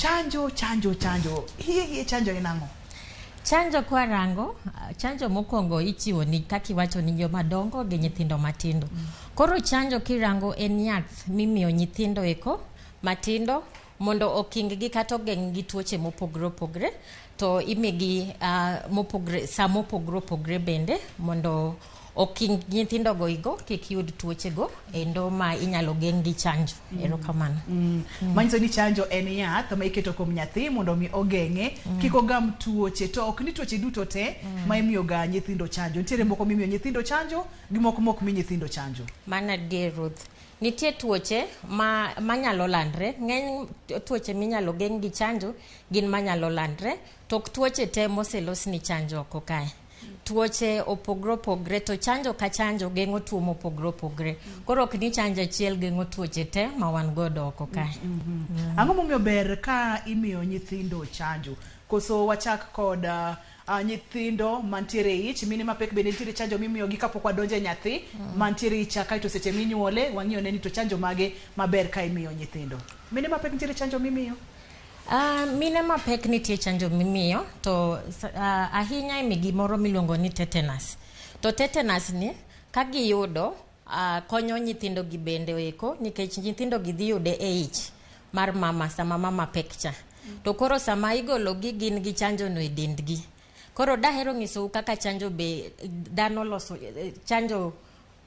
Chanjo, chanjo, chanjo. Hie hie chanjo en ang'o? Chanjo kwarango, chanjo mokwongo ichiwo ni kaka iwacho ni joma dongo gi nyithindo matindo. Koro chanjo kirango en yath mimiyo nyithindo eko matindo mondo oking gi kata ogeng' gi tuoche mopogre opogre to imigi mopogre saa mopogre opogre bende mondo oking nyithindo go igo kik yud tuoche go endo ma inyalo geng' gi chanjo. Erokamano. Manyiso ni chanjo en yath ma iketo kuom nyathi mondo mi ogeng'e kik ogam tuoche to ok ni tuoche duto te ma imiyo ga nyithindo chanjo. Nitiere moko mimiyo nyithindo chanjo gi moko mok mi nyithindo chanjo. Mano adier Ruth. Nitie tuoche ma manyalo landre, ng'eny tuoche minyalo geng' gi chanjo gin manyalo landre to ok tuoche te moselos ni chanjo oko kae. Tuoche opogre opogre to chanjo ka chanjo geng'o tuo mopogre opogre. Koro ok ni chanjo achiel geng'o tuoche te ma wan godo oko kae. Ang'o momiyo ber ka imiyo nyithindo chanjo? Koso wachak kod nyithindo mantiere e ich, mine mapek bende nitiere chanjo mimiyogi kapok wadonjo e nyathi mantiere e ich cha kaeto seche minyuole wang'iyo ne ni to chanjo mage maber ka imiyo nyithindo. Mine mapek nitiere chanjo mimiyo? Mine mapek nitie chanjo mimiyo to ahinya imi gimoro miluongo ni tetanus. To tetanus ni ka giyudo konyo nyithindo gi bende eko nikech nyithindo gi dhi yude e ich mar mama sama mama pek cha. To koro sama igolo gi gin gi chanjo no e dendgi. Koro dahero nyisou kaka chanjo be dhano loso chanjo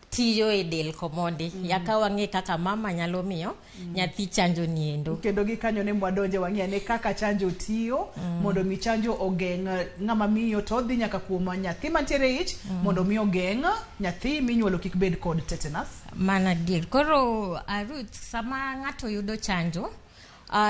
tiyo e del komondi. Yaka wang'e kaka mama nyalo miyo nyathi chanjo ni endo. Kendo gi kanyo ne mwadonje wang'i ane kaka chanjo tiyo mondo mi chanjo ogeng' ng'ama miyo to odhi nyaka kuom nyathi mantiere e ich mondo mi ogeng' nyathi minyuolo kik bed kod tetanus. Mana adier. Koro Ruth, sama ng'ato yudo chanjo,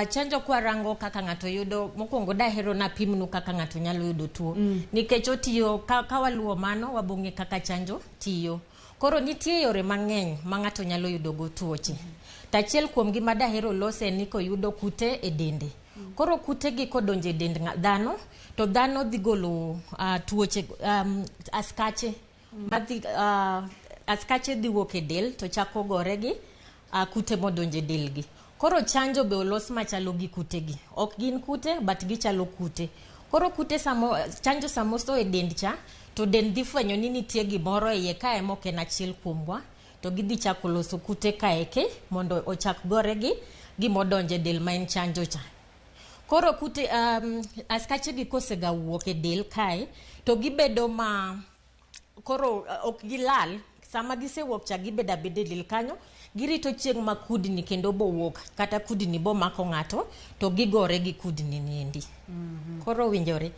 chanjo kwarango kaka ng'ato yudo, mokwongo dahero napimnu kaka ng'ato nyalo yudo tuo. Nikech otiyo, ka waluwo mano, wabong'e kaka chanjo tiyo. Koro nitie yore mang'eny ma ng'ato nyalo yudo go tuoche. To achiel kuom gi ma dahero lose en ni koyudo kute e dende. Koro kute gi kodonjo e dend dhano, to dhano dhi golo tuoche, askache. Madhi, askache dhi wuok e del to chako gore gi kute modonjo e del gi. Koro chanjo be olos machalo gi kute gi. Ok gin kute, but gichalo kute. Koro kute samo, chanjo samoso e dend cha, to dend dhi fwenyo ni nitie gimoro e iye kae mok en achiel kuomwa, to gidhi chako loso kute kaeke mondo ochak gore gi gimodonjo e del ma en chanjo cha. Koro kute, askache gi kosega wuok e del kae, to gibedo ma koro ok gilal. Sama gisewuok cha gibedo abeda e del kanyo, girito chieng' ma kudni kendo bowuok, kata kudni bomako ng'ato, to gigore gi kudni niendi. Koro owinjore.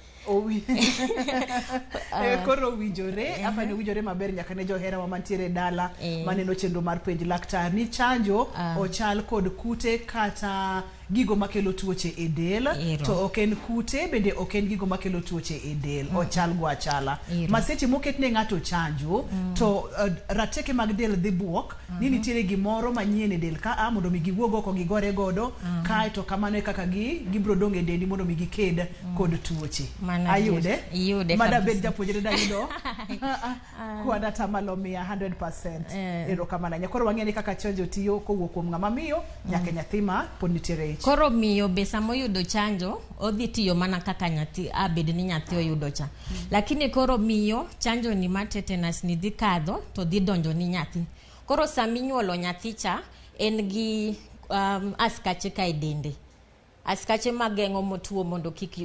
Koro owinjore, apani owinjore maber nyaka ne joherawa mantiere dala maneno chenro mar penj laktar ni chanjo ochal kod kute kata gigo makelo tuoche e del, to ok en kute bende ok en gigo makelo tuoche e del, ochal go achala. Ma seche moket ne ng'ato chanjo, to rateke mag del dhi buok ni nitiere gimoro manyien e del ka a mondo mi giwuog oko gigore godo, kae to kamano e kaka gibro dong' e dendi mondo mi giked kod tuoche. Ayude? Iyude Mada bed japuonjre dayudo kwan atamalo 100%. Erokamano ahinya. Koro wang'e ni kaka chanjo tiyo kowuok kuom ng'ama miyo nyaka nyathi ma pod nitiere ich. Koro miyo be sama oyudo chanjo, odhi tiyo mana kaka nyathi, abed ni nyathi oyudo cha. Lakini koro miyo chanjo ni mar tetanus ni dhi kadho to dhi donjo ni nyathi. Koro sama inyuolo nyathi cha, en gi askache ka e dende. Askache mageng'o motuo mondo kik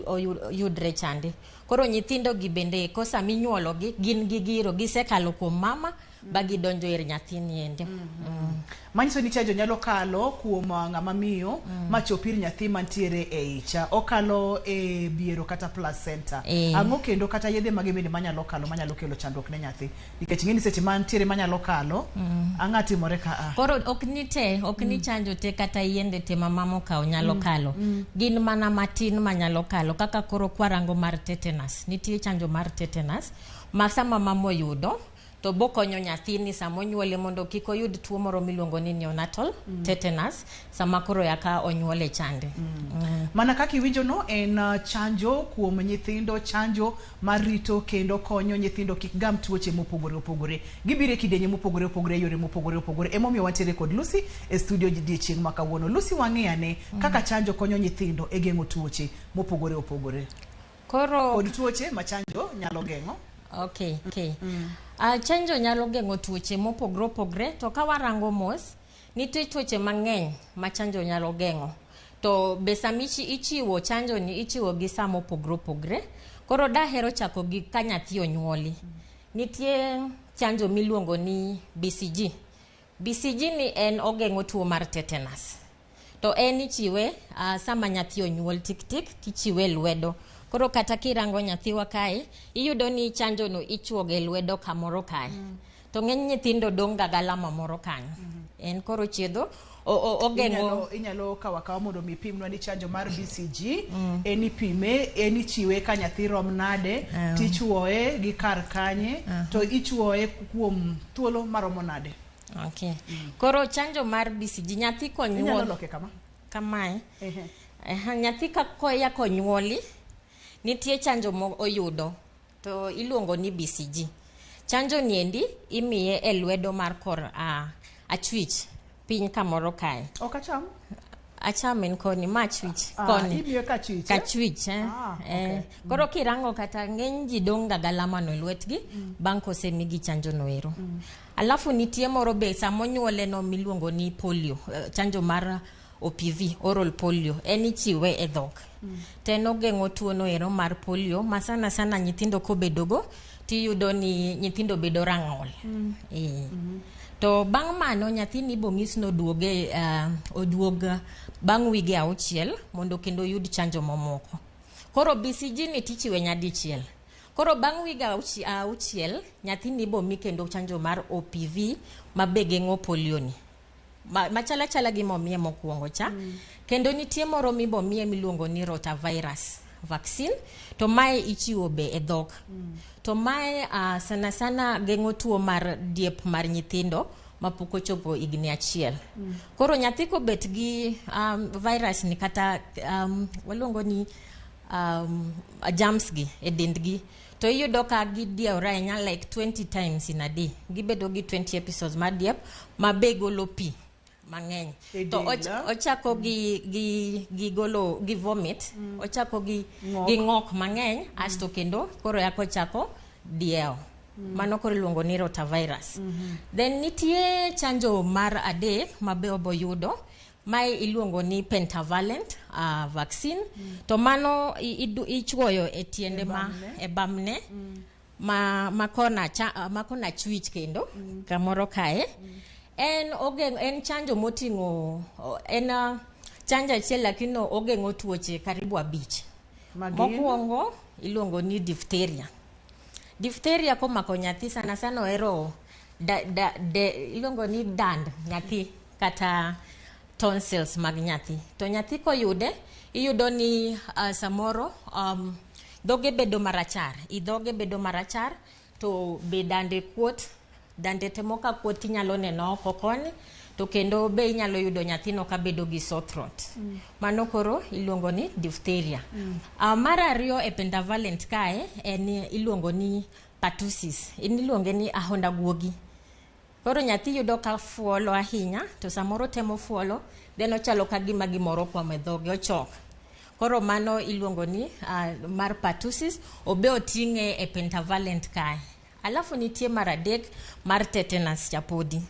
yudre chande. Koro nyithindo gi bende ko sama inyuolo gi, gin gi giro, gisekalo kuom mama ba gidonjo ir nyathi niende. Manyiso ni chanjo nyalo kalo kuom ng'ama miyo machop ir nyathi mantiere e ich. Okalo e biero kata placenta. Ang'o kendo kata yedhe mage bende manyalo kalo manyalo kelo chandruok ne nyathi? Nikech ing'e ni seche mantiere manyalo kalo, ang'a timore ka a? Koro ok ni te, ok ni chanjo te kata yiende te ma mama okawo nyalo kalo. Gin mana matin manyalo kalo. Kaka koro kwarango mar tetanus. Nitie chanjo mar tetanus ma sama mama oyudo to bokonyo nyathini sama onyuole mondo kik oyud tuo moro miluongo ni neonatal tetanus sama koro yaka onyuole chande. Mana kaka iwinjo no, en chanjo kuom nyithindo, chanjo mar rito kendo konyo nyithindo kik gam tuoche mopogore opogore. Gibiro e kidienje mopogore opogore, e yore mopogore opogore. Emomiyo wantiere kod Lucy e studio odiechieng' ma kawuono. Lucy, wang'i ane kaka chanjo konyo nyithindo e geng'o tuoche mopogore opogore. Koro Kod tuoche ma chanjo nyalo geng'o. Okay. Chanjo nyalo geng'o tuoche mopogore opogore, to ka warango mos, nitie tuoche mang'eny ma chanjo nyalo geng'o. To be sama ichiwo chanjo ni, ichiwo gi saa mopogore opogore. Koro dahero chako gi ka nyathi onyuoli. Nitie chanjo miluongo ni BCG. BCG ni en ogeng'o tuo mar tetanus. To en ichiwe sama nyathi onyuol tik tik, tichiwe e lwedo. Koro kata kirango nyathiwa kae, iyudo ni chanjo no ichuogo e lwedo kamoro kae. To ng'eny nyithindo dong' ga galama moro kanyo. En koro chiedho ogeng'o. Inyalo kawo akawa mondo mi ipimnwa ni chanjo mar BCG en ipime, en ichiwe ka nyathi rom nade, tichuoye gi kar kanye, to ichuoye kuom thuolo maromo nade? Okay. Koro chanjo mar BCG, nyathi Inyalo konyuol loke kama. Kamae. Ehe. Aha, nyathi ka koya konyuoli, nitie chanjo mo oyudo to iluongo ni BCG. Chanjo ni endi imiye e lwedo mar kor achwich piny kamoro kae. Ok acham. Acham en koni, ma achwich Ah, koni. imiye kachwich, eh? Kachwich, eh. Ah, Eh, okay. Koro kirango kata ng'eny ji dong' ga galama no e lwetgi bang' kosemigi chanjo no ero. Alafu nitie moro be samonyuole no miluongo ni polio, chanjo mar OPV, oral polio, en ichiwe e dhok. To en ogeng'o tuo no ero mar polio ma sana sana nyithindo kobedogo tiyudo ni nyithindo bedo rang'ol. To bang' mano nyathini ibong'is ni oduoge, oduog bang' wige 6 mondo kendo oyud chanjo mamoko. Koro BCG ni tichiwe nyadichiel. Koro bang' wige 6 nyathini ibomi kendo chanjo mar OPV ma be geng'o polio ni. Machala chala gi momiye mokwongo cha. Kendo nitie moro mibomiye miluongo ni rotavirus vaccine, to mae ichiwo be e dhok. To mae sana sana geng'o tuo mar diep mar nyithindo mapok ochopo higni 1. Koro nyathi kobet gi virus ni kata waluongo ni germs gi e dendgi, to iyudo ka gidiewore ahinya like 20 times in a day. Gibedo gi 20 episodes mar diep ma be golo pi mang'eny. E To del, ah? ochako gi golo gi vomit, ochako Ng'ok. gi ng'ok mang'eny, asto kendo koro yako chako diewo. Mano koro iluongo ni rotavirus. Then nitie chanjo mar 3 ma be obo yudo, mae iluongo ni pentavalent vaccine. To mano ichuoyo e tiende ma e bamne. Ma kona cha, ma kona chwich kendo kamoro kae. En ogeng'o, en chanjo moting'o, en chanjo achiel lakini ogeng'o tuoche karibu 5. Magin? Mokwongo iluongo ni diphtheria. Diphtheria komako nyathi sana sana ohero iluongo ni dand nyathi kata tonsils mag nyathi. To nyathi koyude, iyudo ni samoro dhoge bedo marachar, i dhoge bedo marachar, to be dande kuot, dande temo ka kuot inyalo neno oko koni, to kendo be inyalo yudo nyathino ka bedo gi sore throat. Mano koro iluongo ni diphtheria. Mar 2 e pentavalent kae en iluongo ni pertussis. En iluonge ni ahonda guogi. Koro nyathi yudo ka fuolo ahinya, to samoro temo fuolo, then ochalo ka gima gimoro okwamo e dhoge, ochok. Koro mano iluongo ni mar pertussis, obe oting'e e pentavalent kae. Alafu nitie mar 3 mar tetanus cha podi.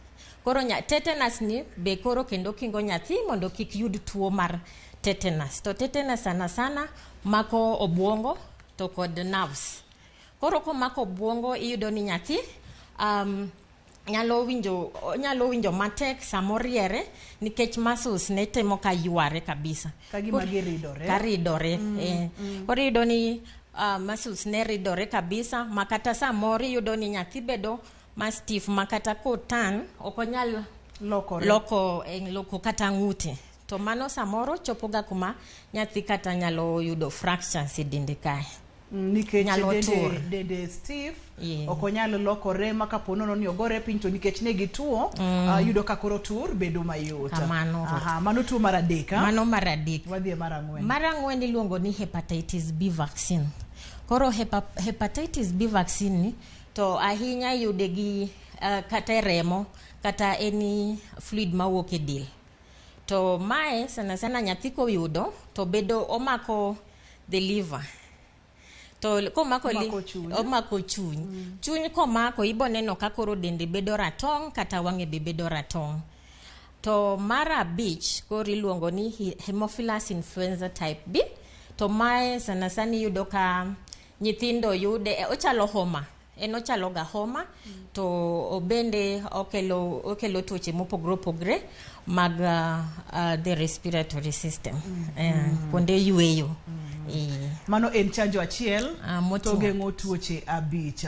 Koro tetanus ni be koro kendo kingo nyathi mondo kik yud tuo mar tetanus. To tetanus sana sana mako obwongo to kod nerves. Koro komako obwongo iyudo ni nyathi nyalo winjo matek samoriere nikech muscles ne temo ka yware kabisa. Ka gima giridore. Ka ridore, Koro iyudo ni muscles ne ridore kabisa, ma kata samoro iyudo ni nyathi bedo ma stiff, ma kata kotan ok onyal Lokore. loko kata ng'ute. To mano samoro chopo ga kuma nyathi kata nyalo yudo fractures e dende kae. Nikech Nyalo dende, tur. Dende stiff. Yeah. Ok onyal lokore ma kapo nono ni ogore piny to nikech ne gituo, yudo ka koro tur bedo mayot. Kamano, Ruth. Aha, mano tuo mar adek, ah? Mano mar adek. Wadhi e mar ang'wen. Mar ang'wen iluongo ni hepatitis B vaccine. Koro hepatitis B vaccine ni to ahinya iyude gi kata e remo kata any fluid mawuok e del. To mae sana sana nyathi koyudo to bedo omako the liver. To komako Omako chuny. Omako chuny. Chuny komako ibo neno ka koro dende bedo ratong' kata wang'e be bedo ratong'. To mar abich koro iluongo ni Haemophilus influenza type B. To mae sana sana iyudo ka nyithindo yude, ochalo homa. En ochalo ga homa, to obende okelo tuoche mopogore opogore mag the respiratory system. Kuonde yweyo. Mano en chanjo achiel moting'o. To geng'o tuoche abich.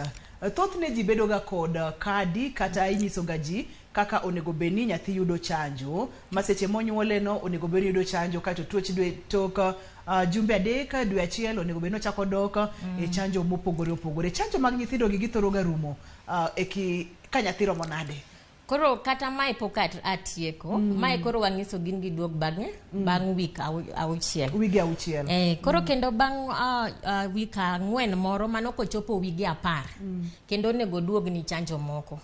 Thothne ji bedo ga kod kadi kata inyiso ga ji kaka onego bed ni nyathi yudo chanjo, ma seche monyuole no onego bed ni yudo chanjo, kaeto tuoche dwe tok jumbe 3 dwe 1 onego bed ni ochako dok e chanjo mopogore opogore. Chanjo mag nyithindo gi githoro ga rumo e ki, ka nyathi romo nade? Koro kata mae pok atieko, mae koro wang'iso gin giduog bang'e, bang' wik auchiel. Wige auchiel. Koro kendo bang' wik 4 moro, mano kochopo wige 10, kendo onego duog ni chanjo moko.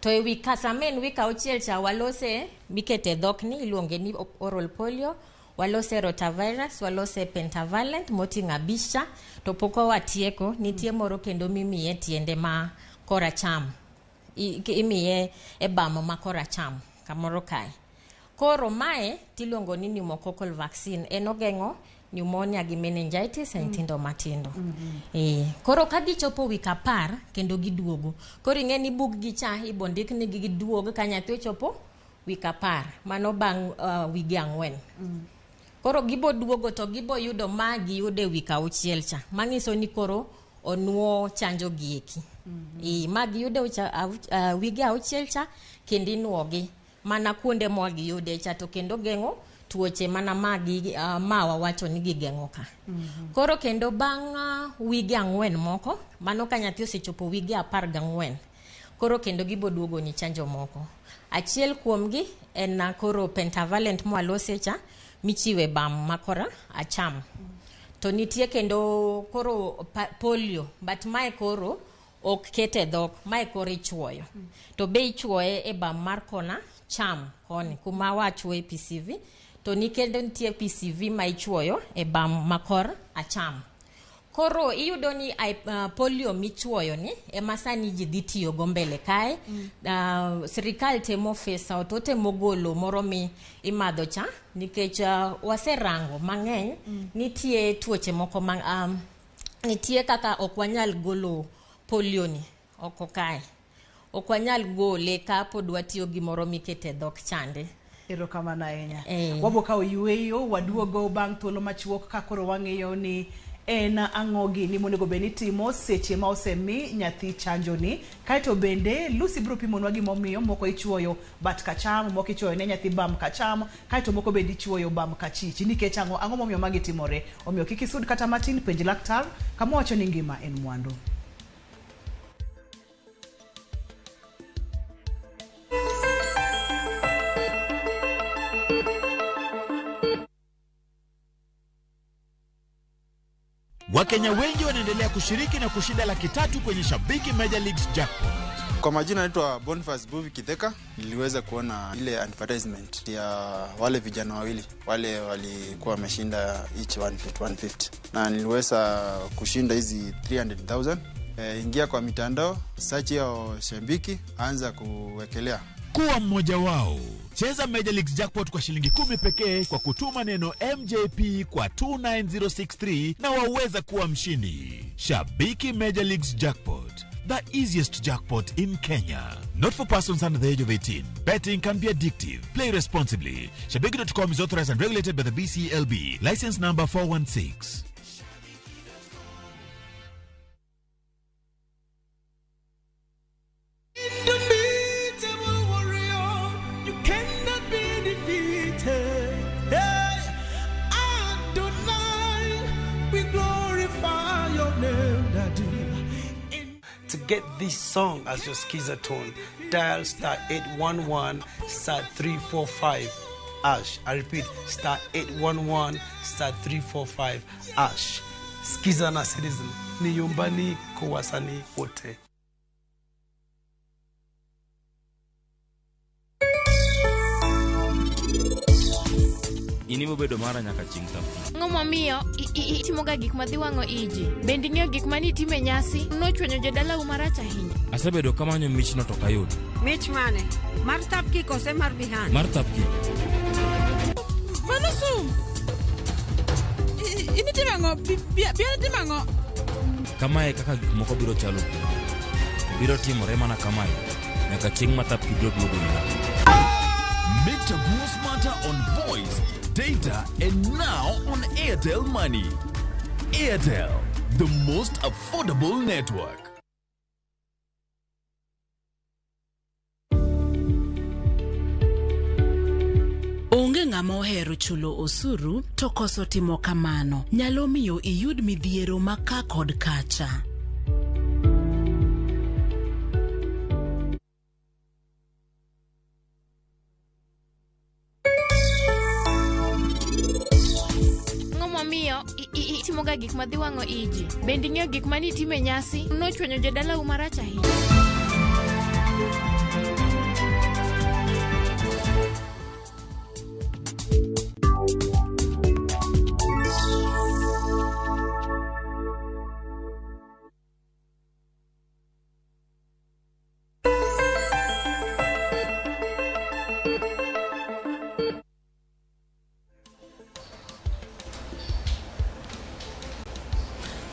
To e wik ka sama en wik 6 cha walose mikete dhok ni iluonge ni oral polio, walose rotavirus, walose pentavalent moting'o abich cha, to pok watieko, nitie moro kendo mimiye tiende ma koracham. Imiye e bam ma koracham kamoro kae. Koro mae tiluongo ni pneumococcal vaccine, en ogeng'o pneumonia gi meningitis e nyithindo matindo. Koro ka gichopo wik 10 kendo giduogo. Koro ing'e ni bug gi cha ibo ndik ni giduog ka nyathi ochopo wik 10, mano bang' wige 4. Koro gibo duogo to gibo yudo ma giyudo e wik 6 cha, manyiso ni koro onuo chanjo gi eki. Ma giyudo wige 6 cha kendo inuogi mana kuonde ma giyude cha, to kendo geng'o tuoche mana ma wawacho ni gigeng'o ka. Koro kendo bang' wige 4 moko, mano ka nyathi osechopo wige 14, koro kendo gibo duogo ni chanjo moko. Achiel kuomgi en koro pentavalent mwalose cha michiwe bam makora acham. To nitie kendo koro polio, but mae koro ok kete dhok, mae koro ichuoyo. To be ichuoye e bam mar kona cham koni, kuma wachuoye PCV, to nikendo nitie PCV ma ichuoyo e bam makor acham. Koro iyudo ni polio michuoyo ni ema sani ji dhi tiyogo mbele kae. Sirikal temo phase out, otemo golo moro mi imadho cha, nikech waserango mang'eny, nitie tuoche moko ma, nitie kaka ok wanyal golo polio ni oko kae. Ok wanyal gole ka pod watiyo gimoro mikete dhok chande. Erokamano ahinya. Wabo kawo yueyo, waduogo bang' thuolo machuok ka koro wang'iyo ni en ang'o gini monego bed ni itimo seche ma osemi nyathi chanjo ni. Kaeto bende Lucy biro pimonwa gimomiyo moko ichuoyo bat kacham, moko ichuoyo ne nyathi bam kacham, kaeto moko bende ichuoyo bam kachich. Nikech ang'o? Ang'o momiyo magi timore? Omiyo kik isud kata matin, penj laktar kama wacho ni ngima en mwandu. Wakenya wengi wanaendelea kushiriki na kushinda 300,000 kwenye Shabiki Major Leagues Jackpot. Kwa majina naitwa Boniface Buvi Kitheka. Niliweza kuona ile advertisement ya wale vijana wawili wale walikuwa wameshinda each 150, 150. Na niliweza kushinda hizi 300,000. Ingia kwa mitandao, search ya Shabiki, anza kuwekelea. Kuwa mmoja wao. Cheza Major Leagues Jackpot kwa shilingi 10 pekee kwa kutuma neno MJP kwa 29063 na waweza kuwa mshindi. Shabiki Major Leagues Jackpot, the easiest jackpot in Kenya. Not for persons under the age of 18. Betting can be addictive. Play responsibly. Shabiki.com is authorized and regulated by the BCLB. License number 416. Indomitable warrior, you cannot be defeated. Hey, Adonai, we glorify. Get this song as your Skiza tone. Dial star 811 star 345 hash. I repeat, star 811 star 345 hash. Skiza na Citizen ni nyumbani kwa wasanii wote. In ibobedo mara nyaka chieng' Thapki. Ang'o momiyo itimoga gik madhi wang'o iji? Bende ing'eyo gik mane itimo e nyasi nochwanyo jodalau marach ahinya? Asebedo kamanyo michno to ok ayudo. Mich mane? Mar Thapki kose mar Bihan? Mar Thapki. Mano sum! In itimo ang'o? Bian itimo ang'o? Kamae kaka gik moko biro chalo kuomi. To biro timore mana kamae nyaka chieng' ma Thapki biro duogo ira. Make Chaguo smarter on voice, data, and now on Airtel Money. Airtel, the most affordable network. Onge ng'ama ohero chulo osuru to koso timo kamano nyalo miyo iyud midhiero ma ka kod kacha. Ang'o momiyo itimoga gik madhi wang'o iji? Bende ing'eyo gik mane itimo e nyasi nochwanyo jodalau marach ahinya?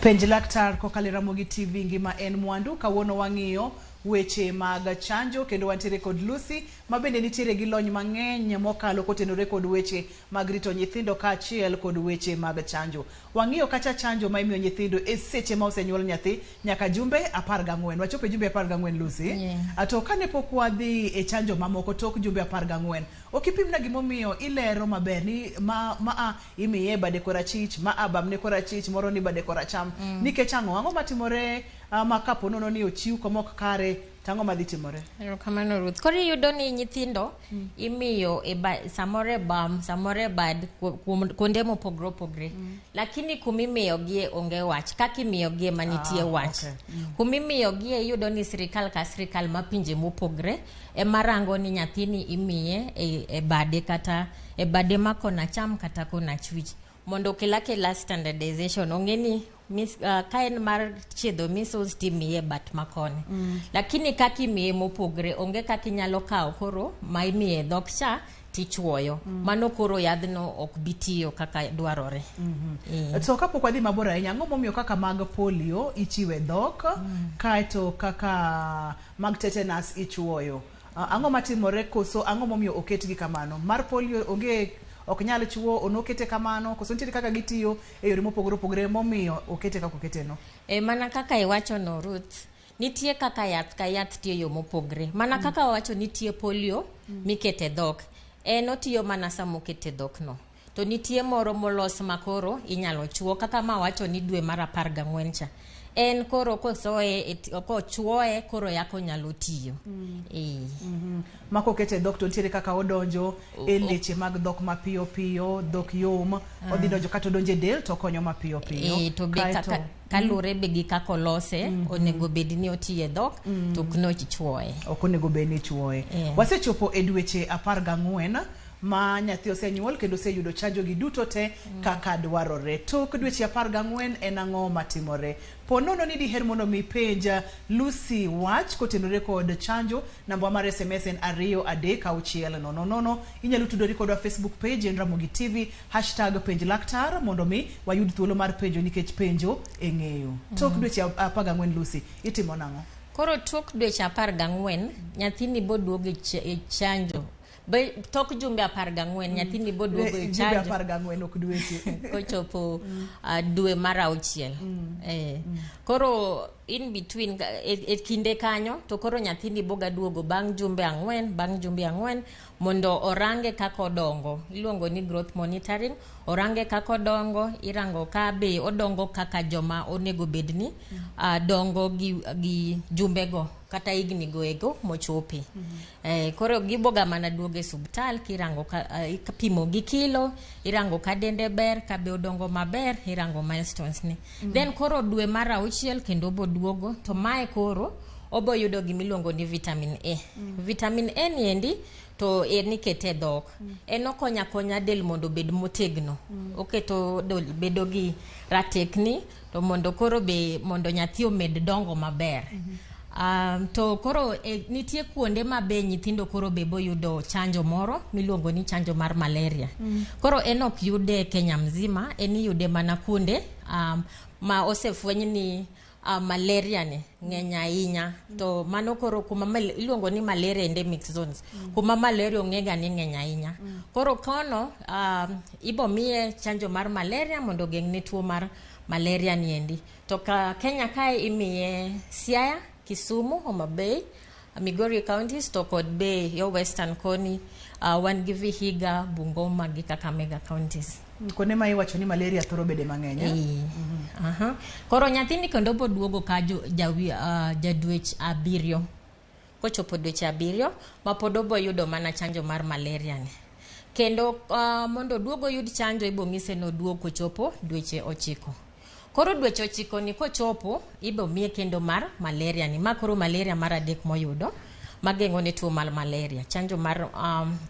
Penj laktar kokalo e Ramogi TV ngima en mwandu. Kawuono wang'iyo weche mag chanjo kendo wantiere kod Lucy ma bende nitiere gi lony mang'eny mokalo kotenore kod weche mag rito nyithindo kaachiel kod weche mag chanjo. Wang'iyo kacha chanjo ma imiyo nyithindo e seche ma osenyuol nyathi nyaka jumbe 14. Wachopo e jumbe 14 Lucy. Yeah. To kane pok wadhi e chanjo mamoko tok jumbe 14, ok ipimna gimomiyo ilero maber ni ma a imiye bade korachich, ma a bamne korachich, moro ni bade koracham. Nikech ang'o? Ang'o matimore ma kapo nono ni ochiw kama ok kare, tang'o madhi timore? Erokamano Ruth. Koro iyudo ni nyithindo imiyo e samoro e bam, samoro e bad, kuonde mopogore opogore. Lakini kumimiyogie onge wach, kaka imiyogie manitie wach. Kumimiyogie iyudo ni sirikal ka sirikal ma pinje mopogre ema rango ni nyathini imiye e bade kata e bade ma konacham kata konachwich. Mondo okel akela standardization, ong'e ni ka en mar chiedho measles timiye bat makoni. Lakini kaka imiye mopogre, onge kaka inyalo kawo koro ma imiye dhok cha tichuoyo. Mano koro yadhno ok bi tiyo kaka dwarore. To kapok wadhi mabor ahinya, ang'o momiyo kaka mag polio ichiwe dhok, kaeto kaka mag tetanus ichuoyo? Ang'o matimore koso ang'o momiyo oketgi kamano? Mar polio onge ok nyal chuo, onokete kamano, koso nitiere kaka gitiyo e yore mopogore opogore momiyo okete kaka okete no? Mana kaka iwacho no Ruth, nitie kaka yath ka yath tiyo yo mopogre. Mana kaka wawacho nitie polio mikete dhok, en otiyo mana sama okete dhok no. To nitie moro molos makoro inyalo chuo, kaka ma wacho ni dwe mar 14 cha. En koro kosoe, kochuoe, koro yako nyalo tiyo. Ma kokete dhok to nitiere kaka odonjo e leche mag dhok mapiyo piyo, dhok yom, odhi donjo kata odonjo e del to konyo mapiyo piyo. To be kaluwore be gi kaka olose, onego bed ni otiye dhok, to ok nochuoye. Ok onego bed ni ichuoye. Wasechopo e dweche 14 ma nyathi osenyuol kendo oseyudo chanjo gi duto te kaka dwarore. Tok dweche 14 en ang'o matimore? Po nono ni diher mondo mi penj Lucy wach kotenore kod chanjo, namba mar SMS en 2 3 6 0 0. Inyalo tudori kodwa Facebook page en Ramogi TV, hashtag penj laktar mondo mi wayud thuolo mar penjo nikech penjo e ng'eyo. Tok dweche 14 Lucy, itimo nang'o? Koro tok dweche 14 nyathini boduogo e chanjo. Tok jumbe 14 nyathini boduogo e chanjo. Jumbe 14 ok dweche. Kochopo dwe mar 6. Koro in between e kinde kanyo to koro nyathini boga duogo bang' jumbe ang'wen, bang' jumbe ang'wen mondo orange kaka odongo. Iluongo ni growth monitoring. Orange kaka odongo, irango ka be odongo kaka joma onego bed ni dongo gi jumbego kata higni go ego mochope. Koro giboga mana duogo e subtal kirango ka, pimo gi kilo, irango ka dende ber, ka be odongo maber, irango milestones ni. Then koro dwe mar auchiel kendo obo duogo, to mae koro obo yudo gimiluongo ni vitamin A. Vitamin A ni endi to en ikete e dhok. En okonyo akonya del mondo obed motegno. Oketo del bedo gi ratekni to mondo koro be mondo nyathi omed dongo maber. To koro nitie kuonde ma be nyithindo koro be boyudo chanjo moro miluongo ni chanjo mar malaria. Koro en ok yude Kenya mzima, en iyude mana kuonde ma osefweny ni malaria ni ng'eny ahinya. To mano koro kuma iluongo ni malaria endemic zones. Kuma malaria ong'ega ni ng'eny ahinya. Koro kono ibo miye chanjo mar malaria mondo ogeng' ne tuo mar malaria ni endi. To ka Kenya kae imiye Siaya, Kisumu, Homa Bay, Migori counties to kod be yo Western koni wan gi Vihiga, Bungoma gi Kakamega counties. Kuonde ma iwacho ni malaria thoro bede mang'eny. Koro nyathini kendo bo duogo ka jadwech 7. Kochopo dweche 7 ma pod obo yudo mana chanjo mar malaria ni. Kendo mondo oduog oyud chanjo ibo ng'ise ni oduog kochopo dweche 9. Koro dweche 9 ni kochopo ibo miye kendo mar malaria ni. Ma koro malaria mar 3 moyudo mageng'o ne tuo mar malaria. Chanjo mar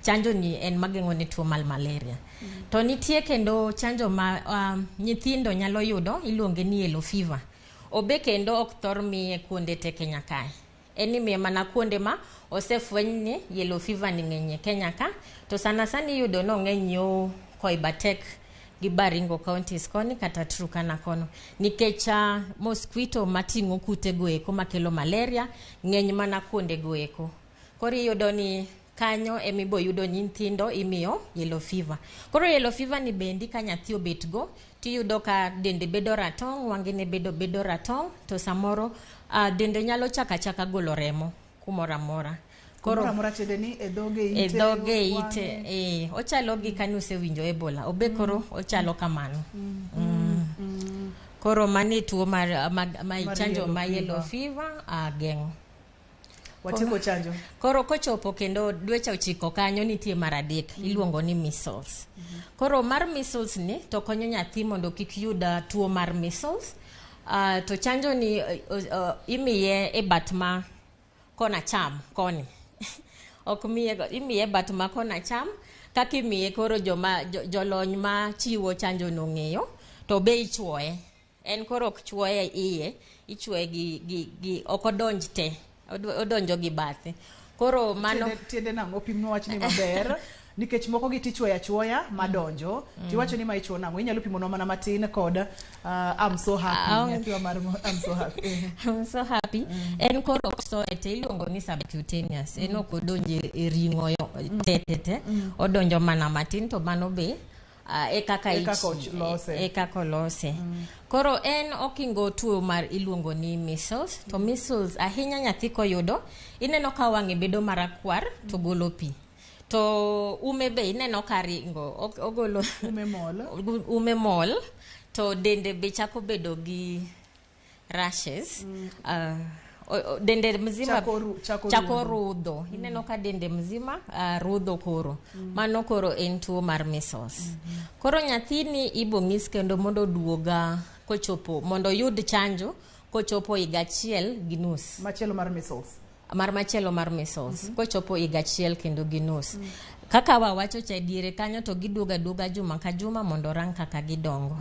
chanjo ni en mageng'o ne tuo mar malaria. To nitie kendo chanjo ma nyithindo nyalo yudo iluonge ni yellow fever. Obe kendo ok thor miye kuonde te Kenya kae. En imiye mana kuonde ma osefweny ni yellow fever ni ng'eny e Kenya ka. To sana sana iyudo ni ong'eny yo Koibatek gi Baringo counties koni kata Turkana kono. Nikech mosquito mating'o kute go eko makelo malaria ng'eny mana kuonde go eko. Koro iyudo ni kanyo emibo yudo nyithindo imiyo yellow fever. Koro yellow fever ni bendi ka nyathi obet go tiyudo ka dende bedo ratong', wang'e bedo ratong', to samoro dende nyalo chaka chaka golo remo kumoro amora. Koro amora tiende ni e dhoge ite, e dhoge ite, ochalo gi kane usewinjo Ebola, obe koro ochalo kamano. Koro mani tuo mar chanjo ma yellow fever geng'o. Watieko chanjo. Koro kochopo kendo dweche 9 kanyo nitie mar 3 iluongo ni measles. Koro mar measles ni to konyo nyathi mondo kik yud tuo mar measles. To chanjo ni imiye e bat ma kona cham koni. Ok miye imiye bat ma kona cham kaka imiye koro joma jolony ma chiwo chanjo no ng'eyo to be ichuoye. En koro ok chuoye iye, ichuoye gi ok odonj te. Odonjo gi bathe. Koro mano tiende nang'o pimno wachni maber nikech moko gi tichuoyo achuoya madonjo tiwacho ni ma ichuo nang'o inyalo pimonwa mana matin kod I'm so happy nyathiwa mar I'm so happy. I'm so happy. En koro ok soye te iluongo ni subcutaneous. En ok odonjo e ring'o te odonjo mana matin to mano be e kaka olose. Koro en okingo tuo mar iluongo ni measles. To measles ahinya nyathi koyudo ineno ka wang'e bedo marakwar to golo pi. To ume be ineno ka ringo ogolo ume mol to dende be chako bedo gi rashes. Dende mzima chako rudho. Ineno ka dende mzima rudho koro. Mano koro en tuo mar measles. Koro nyathini ibo ng'is kendo mondo oduoga kochopo mondo oyud chanjo kochopo higa 1.5. Machielo mar measles. Mar machielo mar measles. Kochopo higa 1 kendo gi nus. Kaka wawacho cha diere kanyo to giduoga duoga juma ka juma mondo rang kaka gidongo.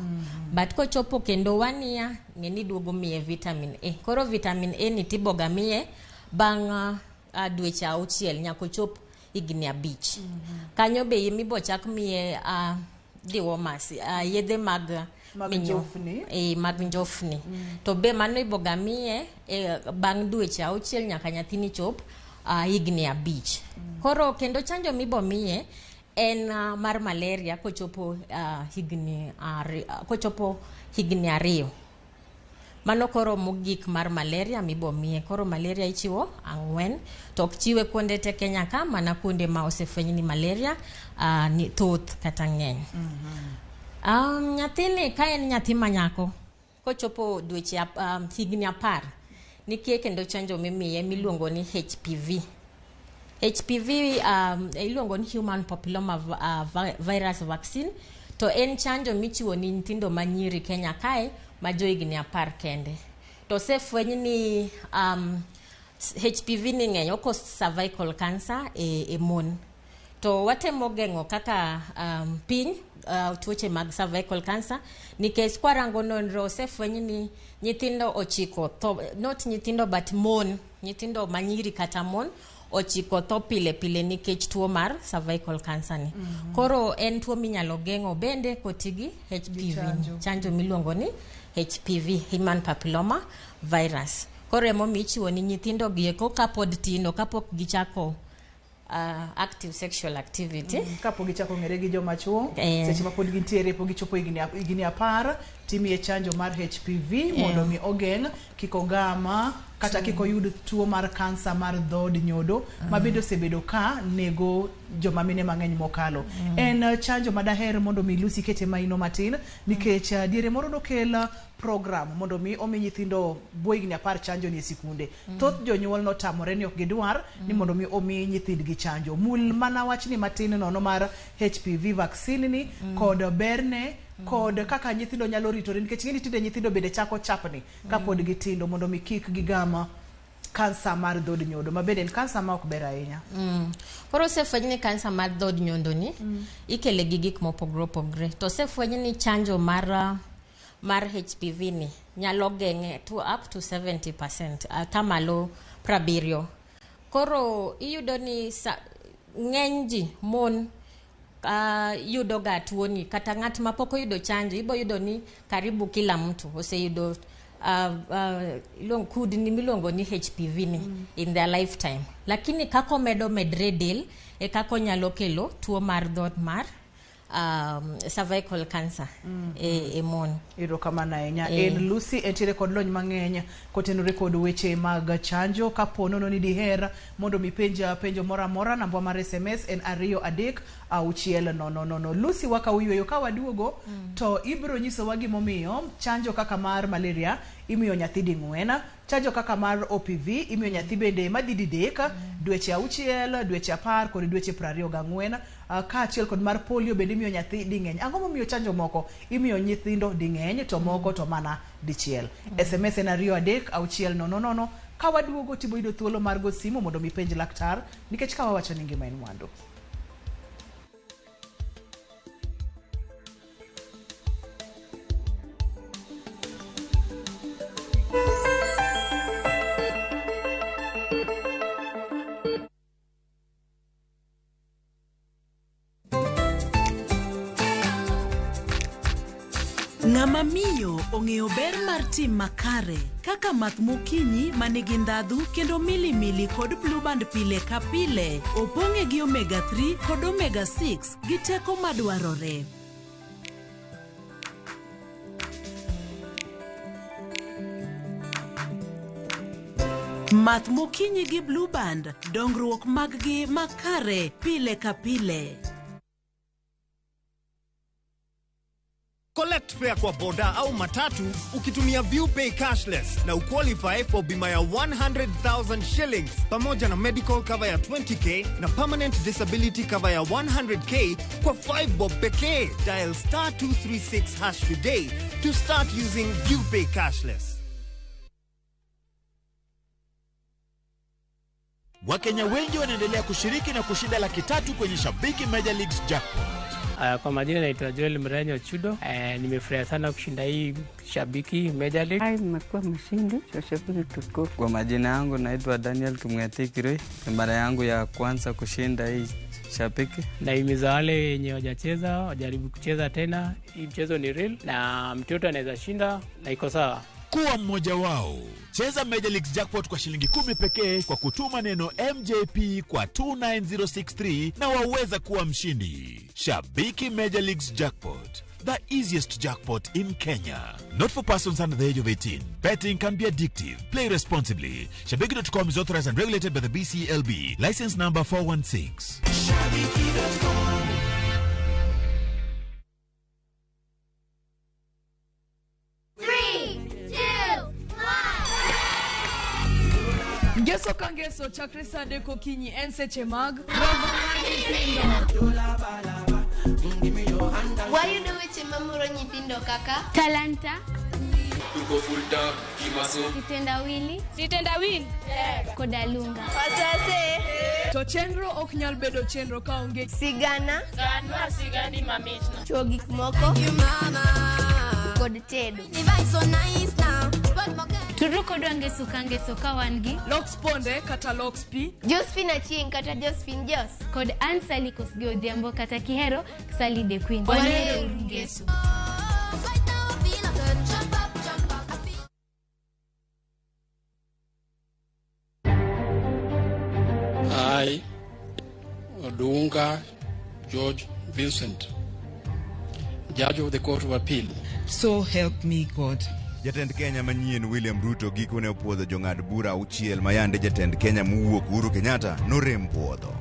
But kochopo kendo 1 year ng'eni duogo miye vitamin A. Koro vitamin A ni tiboga miye bang' dweche 6 nyaka ochop higni 5. Kanyo be imibo chak miye dewormers, yedhe mag njofni. Mag njofni. To be mano iboga miye bang' dweche 6 nyaka nyathini chop higni 5. Koro kendo chanjo mibo miye en mar malaria kochopo higni 2. Mano koro mogik mar malaria mibomiye. Koro malaria ichiwo 4, to ok chiwe kuonde te Kenya ka, mana kuonde ma osefweny ni malaria ni thoth kata ng'eny. Nyathini ka en nyathi manyako kochopo dweche higni 10, nitie kendo chanjo mimiye miluongo ni HPV. HPV iluongo ni Human Papilloma Virus Vaccine, to en chanjo michiwo ni nyithindo manyiri Kenya kae ma jo higni 10 kende. To osefweny ni HPV ni ng'eny, oko cervical cancer e mon. To watemo geng'o kaka piny tuoche mag cervical cancer, nikech kwarango nonro osefweny ni nyithindo 9 tho, not nyithindo but mon, nyithindo manyiri kata mon 9 tho pile pile nikech tuo mar cervical cancer ni. Koro en tuo minyalo geng'o bende kotigi HPV, chanjo miluongo ni HPV, Human Papilloma Virus. Koro emomiyo ichiwo ni nyithindo gieko kapod tindo, kapok gichako active sexual activity. Kapok gichako ng'ere gi joma chuo, seche ma pod gintiere, pok gichopo higni 10, timiye chanjo mar HPV mondo mi ogeng' kik ogama kata kik oyud tuo mar kansa mar dhood nyodo, ma bende osebedo ka nego joma mine mang'eny mokalo. En chanjo madaher mondo mi Lucy kete maino matin, nikech diere moro nokel program mondo mi omi nyithindo bwo higni 10 chanjo ni e sikunde. Thoth jonyuol notamore ni ok gidwar ni mondo mi omi nyithindgi chanjo. Mul mana wachni matin nono mar HPV vaccine ni kod berne kod kaka nyithindo nyalo ritore, nikech ng'eni tinde nyithindo bende chako chapni kapod gitindo mondo mi kik gigam kansa mar dhood nyodo, ma bende en kansa ma ok ber ahinya. Koro osefweny ni kansa mar dhood nyondo ni ikele gi gik mopogore opogore. To osefweny ni chanjo mar HPV ni nyalo geng'e to up to 70%, atamalo 70. Koro iyudo ni ng'eny ji mon yudo ga tuoni, kata ng'at mapok oyudo chanjo ibo yudo ni karibu kila mtu oseyudo kudni miluongo ni HPV ni in their lifetime. Lakini kako medo medre del e kako nyalo kelo tuo mar dhoot mar cervical cancer e mon. Erokamano ahinya. En Lucy entiere kod lony mang'eny kotenore kod weche mag chanjo. Kapo nono ni diher mondo mi penja penjo moro amora, namba mar SMS en 2 3 6 0 0. Lucy, waka uyweyo ka waduogo to ibiro nyisowa gimomiyo chanjo kaka mar malaria imiyo nyathi ding'wen, chanjo kaka mar OPV imiyo nyathi bende madhi didek, dweche 6, dweche 10 kod dweche 24, kaachiel kod mar polio bende imiyo nyathi ding'eny. Ang'o momiyo chanjo moko imiyo nyithindo ding'eny to moko to mana dichiel? SMS en 2 3 6 0 0. Ka waduogo tibo yudo thuolo mar go simu mondo mi penj laktar, nikech ka wawacho ni ngima en mwandu. Ng'ama miyo ong'eyo ber mar tim makare kaka math mokinyi manigi ndhadhu kendo milimili kod Blue Band pile ka pile, opong'e gi omega 3 kod omega 6 gi teko madwarore. Math mokinyi gi Blue Band, dongruok mag-gi makare pile ka pile. Collect fare kwa boda au matatu ukitumia ViewPay cashless na uqualify for bima ya 100,000 shillings pamoja na medical cover ya 20k na permanent disability cover ya 100k kwa 5 bob pekee. Dial star 236 hash today to start using ViewPay cashless. Wakenya wengi wanaendelea kushiriki na kushinda 300,000 kwenye Shabiki Major Leagues Jackpot. Kwa majina naitwa Joel Mrenyo Chudo. Nimefurahia sana kushinda hii Shabiki Major League. Nimekuwa mshindi wa Shabiki tukufu. Kwa majina yangu naitwa Daniel Kimweti Kirui. Ni mara yangu ya kwanza kushinda hii Shabiki. Nahimiza wale wenye hawajacheza wajaribu kucheza tena. Hii mchezo ni real na mtoto anaweza shinda na iko sawa. Kuwa mmoja wao. Cheza Major Leagues Jackpot kwa shilingi 10 pekee kwa kutuma neno MJP kwa 29063 na waweza kuwa mshindi. Shabiki Major Leagues Jackpot. the easiest jackpot in Kenya. Not for persons under the age of 18. Betting can be addictive. Play responsibly. Shabiki.com is authorized and regulated by the BCLB. License number 416. Shabiki.com. 3, 2, 1. Ngeso ka ngeso chakre sa adek okinyi en seche mag romo mar nyithindo. Wayudo weche mamoro nyithindo kaka talanta, sitendawili, sitendawili koda lunga. To chenro ok nyal bedo chenro kaonge sigana, ganwa sigani mamitno, chuo gik moko kod tedo. Tudru kodwa ngeso ka ngeso ka wan gi Lox Ponde kata Lox P, Josephine Achieng' kata Josephine Jos, kod Ann Sally Kosgei Odhiambo kata Kihero Sally the Queen. Wanero ngeso. I, Odunga George Vincent, Judge of the Court of Appeal. So help me God. Jatend Kenya manyien William Ruto gikone opuodho jong'ad bura auchiel mayande jatend Kenya mowuok Uhuru Kenyatta norem puodho.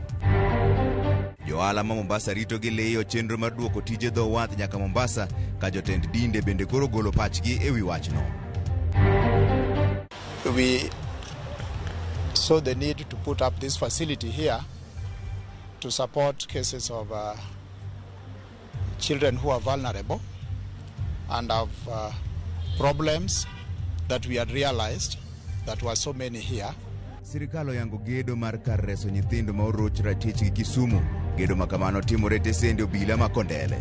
Johala ma Mombasa rito gi liyo chenro mar duoko tije dho wath nyaka Mombasa ka jotend dinde bende koro golo pachgi ewi wachno. We saw the need to put up this facility here to support cases of children who are vulnerable and have problems that we had realized that were so many here. Sirikal oyango gedo mar kar reso nyithindo ma oroch ratich gi Kisumu. Gedo ma kamano timore tesende obila ma Kondele.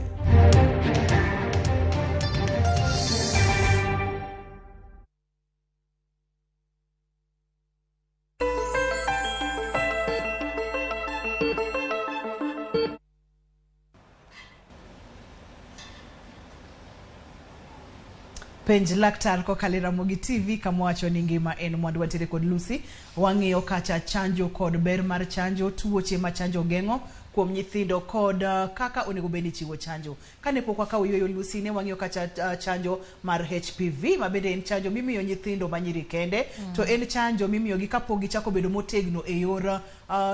Penj laktar kokalo e Ramogi TV kama wacho ni ngima en mwandu. Wantiere kod Lucy, wang'iyo kacha chanjo kod ber mar chanjo, tuoche ma chanjo geng'o kuom nyithindo kod kaka onego bed ni ichiwo chanjo. Kane pok wakawo yueyo Lucy, ne wang'iyo kacha chanjo mar HPV ma bende en chanjo mimiyo nyithindo manyiri kende. To en chanjo mimiyogi kapok gichako bedo motegno e yor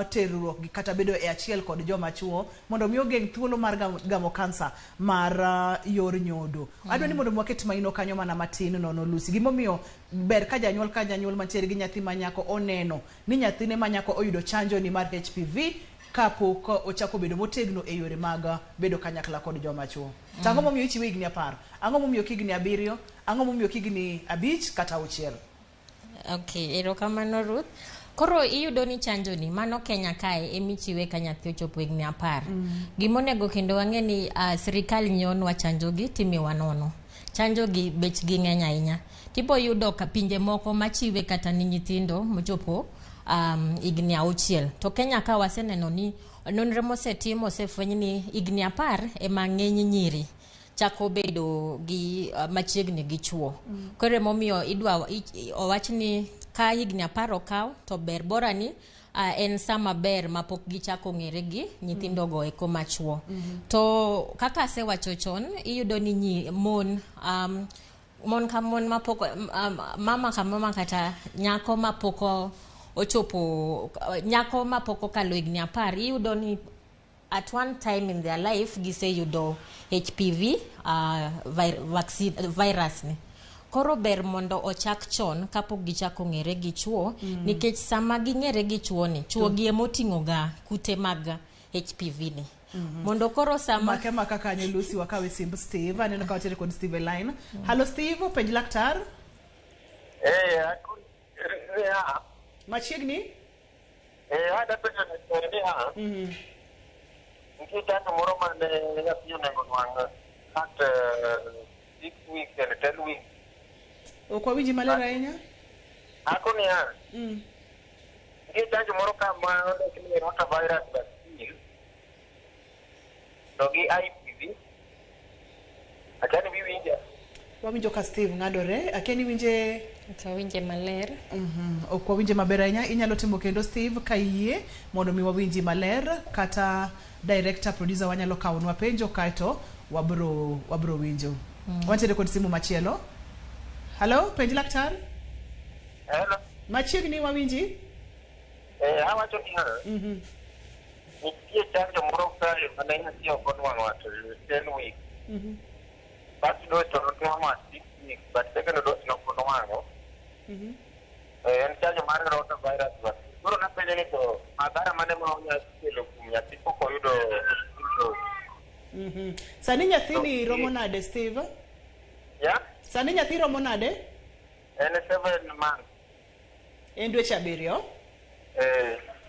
terruok gi kata bedo e achiel kod joma chuo mondo mi ogeng' thuolo mar gamo kansa mar yor nyodo. Adwa ni mondo waket maino kanyo mana matin nono Lucy. Gimomiyo ber ka janyuol mantiere gi nyathi ma nyako oneno ni nyathine ma nyako oyudo chanjo ni mar HPV kapok ochako bedo motegno e yore mag bedo kanyakla kod joma chuo. To ang'o momiyo ichiwe higni 10? Ang'o momiyo ok higni 7? Ang'o momiyo ok higni 5 kata 6? Okay, erokamano Ruth. Koro iyudo ni chanjo ni mano Kenya kae emichiwe ka nyathi ochopo higni 10. Gimonego kendo wang'e ni sirikal nyiewo chanjo gi timiwa nono. Chanjo gi bechgi ng'eny ahinya. Tipo yudo ka pinje moko machiwe kata ni nyithindo mochopo higni 6. To Kenya ka waseneno ni nonro mosetim osefweny ni higni 10 ema ng'eny nyiri chako bedo gi machiegni gi chuo. Koro emomiyo idwa owach ni ka higni 10 okaw to ber bora ni en sama ber mapok gichako ng'ere gi nyithindo go eko machuo. To kaka asewacho chon, iyudo ni mon mon ka mon mapok mama ka mama kata nyako mapok ochopo nyako mapok okalo higni 10 iyudo ni at one time in their life giseyudo HPV vaccine virus ni. Koro ber mondo ochak chon kapok gichako ng'ere gi chuo. Nikech sama ging'ere gi chuo ni, chuo gi emoting'o ga kute mag HPV ni. Mondo koro sama Make maka kanyo Lucy wakawe simb Steve. Aneno ka wantiere kod Steve e line. Hello Steve, penj laktar. Machiegni? Ada penjo ni nitie chanjo moro mane nyathi onego nwang' at 6 weeks and 10 weeks. Ok wawinji maler ahinya? Ako niya, nitie chanjo moro ka ma ondik ni rotavirus vaccine to gi IPV. Akia ni iwinja? Wawinjo ka Steve ng'adore. Akia ni winje? Ok awinje maler. Ok wawinje maber ahinya. Inyalo timo kendo Steve ka iyie mondo mi wawinji maler, kata director producer wanyalo kawonwa penjo kaeto Wabro winjo. Wantiere kod simu machielo. Hello, penj laktar. Hello. Machiegni wawinji? Awacho niya, nitie chanjo moro kae mane nyathi ok onwang'o at 10 weeks. First dose to notwang'o at 6 weeks, but second dose nok onwang'o. En chanjo mar rotavirus vaccine. Koro napenjo ni to madhara mane ma onyalo kelo kuom nyathi pok oyudo full dose? Sani nyathini romo nade, Steve? Yeah? Sani nyathi romo nade? En 7 months. En dweche 7?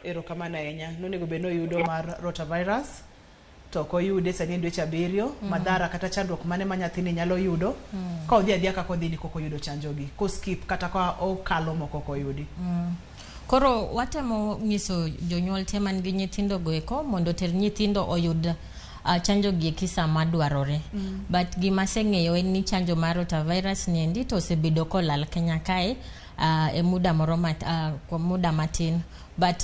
Erokamano ahinya. Nonego bed noyudo mar rotavirus to ok oyude sani en dweche 7. Madhara kata chandruok mane ma nyathini nyalo yudo ka odhi adhiya kaka odhi ni kok oyudo chanjogi, koskip kata ka okalo moko ok oyudi. Koro watemo nyiso jonyuol te man gi nyithindo go eko mondo oter nyithindo oyud chanjo gi eki sama dwarore. But gima aseng'eyo en ni chanjo mar rotavirus ni endi to osebedo kolal Kenya kae e muda moro kuom muda matin. But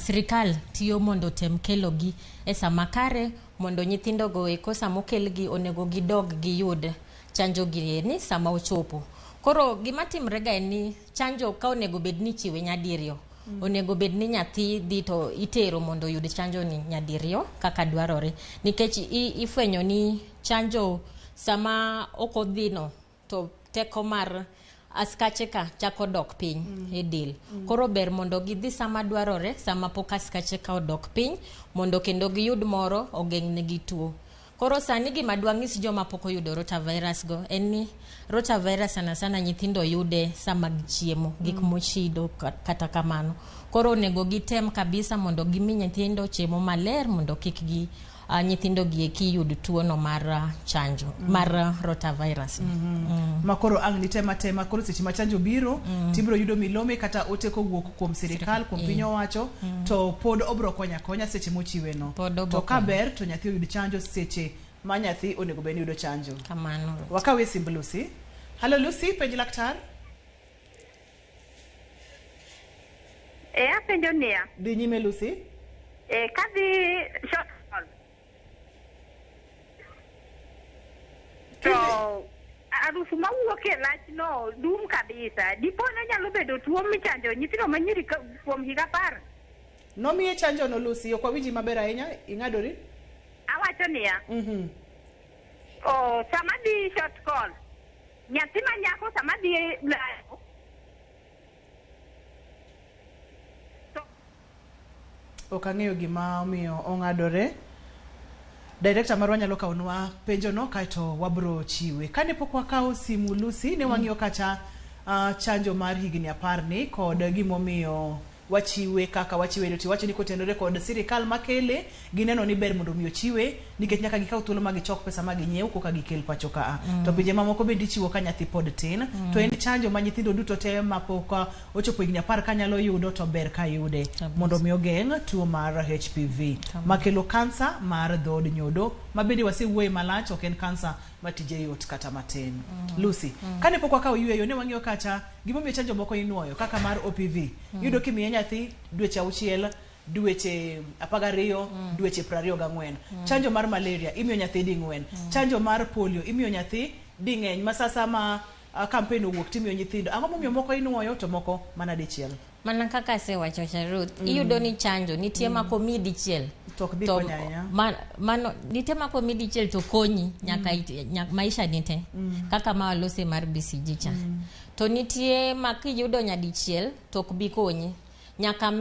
sirikal tiyo mondo otem kelogi e sama kare mondo nyithindo go eko sama okelgi onego gidog giyud chanjo gi ni sama ochopo. Koro gima timre ga en ni chanjo ka onego bed ni ichiwe nyadiriyo. Onego bed ni nyathi dhi to itero mondo oyud chanjo ni nyadiriyo kaka dwarore. Nikech ifwenyo ni chanjo sama ok odhino to teko mar askache ka chako dok piny e del. Koro ber mondo gidhi sama dwarore, sama pok askache ka odok piny, mondo kendo giyud moro ogeng'negi tuo. Koro sani gima dwang'is joma pok oyudo rotavirus go en ni rotavirus sana sana nyithindo yude sama gichiemo, gik mochido kata kamano. Koro onego gitem kabisa mondo gimi nyithindo chiemo maler mondo kik gi nyithindo gi eki yud tuono mar chanjo, mar rotavirus. Ma koro ang' nitema tema koro seche ma chanjo biro, tibiro yudo milome kata ote kowuok kuom sirikal, kuom piny owacho, to pod obro konyo akonya seche mochiwe no. To ka ber to nyathi oyud chanjo seche ma nyathi onego bed ni yudo chanjo. Kamano. Wakawe simb Lucy. Hello Lucy, penj laktar. Apenjo niya. Dhi nyime Lucy. Kadhi short call. To arufu mawuok e lachno dum kabisa. Dipo ni nyalo bedo tuo michanjo nyithindo manyiri kuom higa 10. Nomiye chanjo no Lucy, ok wawinji maber ahinya, ing'adori? Awacho niya. Sama dhi short call, nyathi ma nyako sama dhi layo. Ok ang'eyo gima omiyo ong'adore. Director marwa nyalo kawonwa penjo no kaeto wabro chiwe. Kane pok wakawo simu Lucy, ne wang'iyo kacha chanjo mar higni 10 ni kod gimomiyo wachiwe kaka wachiwe to wacho ni kotenore kod sirikal makele gineno ni ber mondo mi ochiwe nikech nyaka gikaw thuolo ma gichok pesa ma ginyiew koka gikel pacho ka. To pinje mamoko bende ichiwo ka nyathi pod tin. To en chanjo ma nyithindo duto te mapok ochopo higni 10 kanyalo yudo to ber ka yude mondo mi ogeng' tuo mar HPV makelo kansa mar dhood nyodo ma bende wasewuoye malach, ok en kansa ma tije yot kata matin. Lucy, kane pok wakawo yweyo ne wang'iyo kacha gimomiyo chanjo moko inuoyo kaka mar OPV. Iyudo kimiye nyathi dweche 6, dweche 12, dweche 24. Chanjo mar malaria imiyo nyathi ding'wen. Chanjo mar polio imiyo nyathi ding'eny. Ma sasa ma campaign owuok timiyo nyithindo. Ang'o momiyo moko inuoyo to moko mana dichiel? Mana kaka asewacho cha Ruth, iyudo ni chanjo nitie ma komiyi dichiel to ok dhi konyo ahinya. Mano nitie ma komiyi dichiel to konyi nyaka maisha ni te. Kaka ma walose mar BCG cha. To nitie ma kiyudo nyadichiel to ok bi konyi. Nyaka